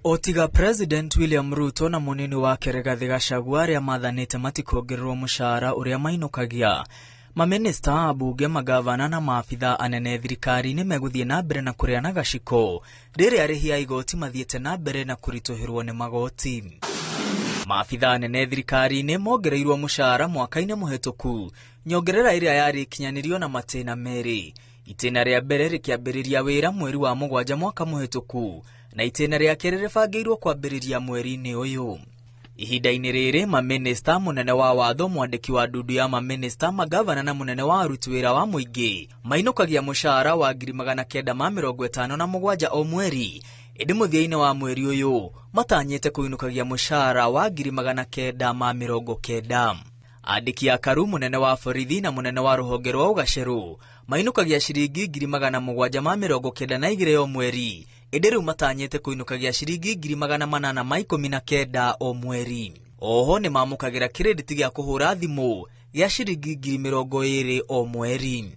Otiga President William Ruto na munini wake Rigathi Gachagua arĩa mathanĩte matikuongererwo mũcara ũrĩa mainũkagia. Mamĩnĩsta, ambunge, magavana na maabitha anene thirikari-inĩ megũthiĩ na mbere na kũrĩa na gaciko rĩrĩa arĩhi a igoti mathiĩte na mbere na kũritũhĩrwo nĩ magoti. Maabitha anene thirikari-inĩ mongereirwo mũcara mwaka-inĩ mũhetũku, nyongerera ĩrĩa yarĩ ikinyanĩrio na matĩna merĩ. Itĩna rĩa mbere rĩkĩambĩrĩria wĩra mweri wa 7 mwaka mũhetũku na itĩna rĩa kerĩ rĩbangĩirwo kwambĩrĩria mweri-inĩ ũyũ. Ihinda-inĩ rĩrĩ mamĩnĩsta, mũnene wa watho, mwandĩki wa ndundu ya mamĩnĩsta, magavana na mũnene wa aruti wĩra wa mũingĩ mainũkagia mũcara wa 957 o mweri, ĩndĩ mũthia-inĩ wa mweri ũyũ matanyĩte kũinũkagia mũcara wa 990. Andĩki a karu, mũnene wa borithi na mũnene wa rũhonge rwa ũgacerũ mainũkagia ciringi 792 o mweri, ĩndĩ rĩu matanyĩte kũinũkagia ciringi 819 o mweri. Oho nĩ mamũkagĩra kĩrĩndĩti gĩa kũhũra thimũ gĩa ciringi 20,000 o mweri.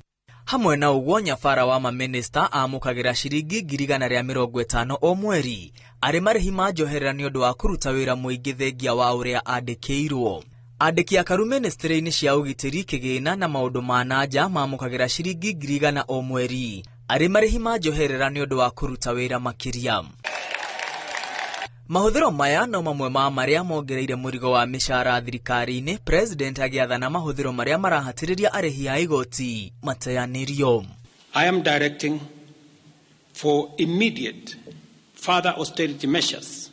Hamwe na ũguo, nyabara wa mamĩnĩsta amũkagĩra ciringi 150,000 o mweri arĩ marĩhi ma njoherera nĩ ũndũ wa kũruta wĩra mũingĩ thengia wa ũrĩa andĩkĩirwo. Andĩki a karu mĩnĩstrĩ-inĩ cia ũgitĩri, kĩgĩna na maũndũ ma nanja mamũkagĩra ciringi 100,000 o mweri arĩ marĩhi ma njoherera nĩ ũndũ wa kũruta wĩra makĩria. Mahũthĩro maya no mamwe ma marĩa mongereire mũrigo wa mĩcara thirikari-inĩ, President agĩathana mahũthĩro marĩa marahatĩrĩria arĩhi a igoti mateanĩrio. I am directing for immediate further austerity measures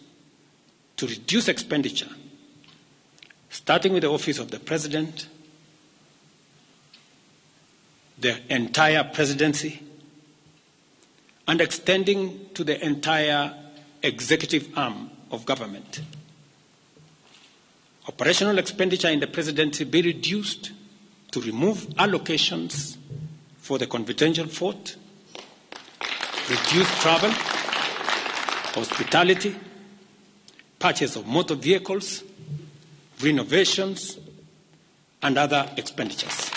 to reduce expenditure, starting with the office of the President, the entire presidency, and extending to the entire executive arm of government. Operational expenditure in the presidency be reduced to remove allocations for the confidential fort, reduce travel, hospitality, purchase of motor vehicles, renovations, and other expenditures.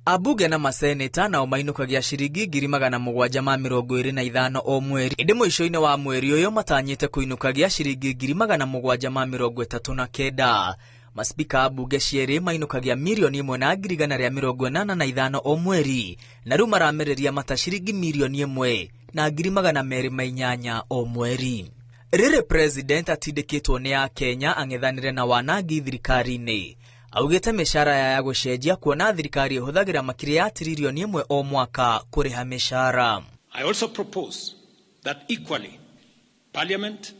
Ambunge na maseneta nao mainũkagia ciringi 725,000 o mweri, ĩndĩ mũico-inĩ wa mweri ũyũ matanyĩte kũinũkagia ciringi 739. Maspika a mbunge cierĩ mainũkagia 1,185,000 o mweri, na rĩu maramereria mata ciringi 1,208,000 o mweri. Rĩrĩ President atindĩkĩtwo nĩ Akenya ang'ethanĩre na wanangi thirikari-inĩ, augĩte mĩcara ya gũcenjia kuona thirikari ĩhũthagĩra makĩria ya 1 trillion o mwaka kũrĩha mĩcara. I also propose that equally Parliament,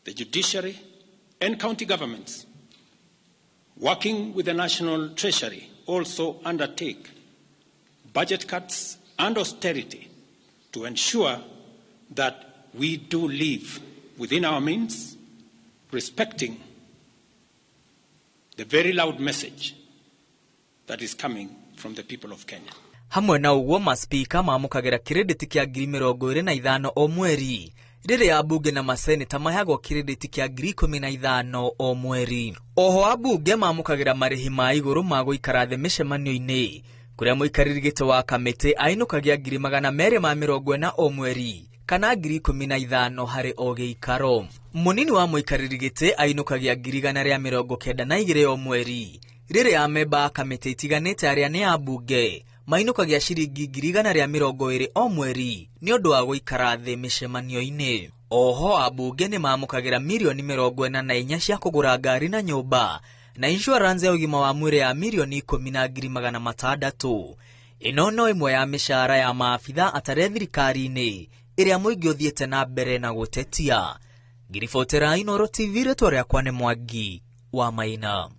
the judiciary, and county governments, working with the National Treasury, also undertake budget cuts and austerity to ensure that we do live within our means, respecting the very loud message that is coming from the people of Kenya. Hamwe na ũguo, maspika mamũkagĩra kĩrĩndĩti kĩa 25,000 o mweri, rĩrĩa ambunge na maseneta maheagwo kĩrĩndĩti kĩa 15,000 o mweri. Oho ambunge mamũkagĩra marĩhi ma igũrũ ma gũikara thĩ mĩcemanio-inĩ, kũrĩa mũikarĩri gĩtĩ wa kamĩtĩ ainũkagia 240,000 o mweri kana 15,000 harĩ o gĩikaro. Mũnini wa mũikarĩri gĩtĩ ainũkagia 192,000 o mweri, rĩrĩa amemba a kamĩtĩ itiganĩte arĩa nĩ ambunge mainũkagia ciringi 120,000 o mweri nĩ ũndũ wa gũikara thĩ mĩcemanio-inĩ. Oho ambunge nĩ mamũkagĩra 44 mirioni cia kũgũra ngari na nyũmba na insurance ya ũgima wa mwĩrĩ ya 10,600,000. Ĩno no ĩmwe ya mĩcara ya maabitha atare thirikari-inĩ ĩrĩa mũingĩ ũthiĩte na mbere na gũtetia. Ngiribotera Inooro TV, rĩtwa rĩakwa nĩ Mwangi wa Maina.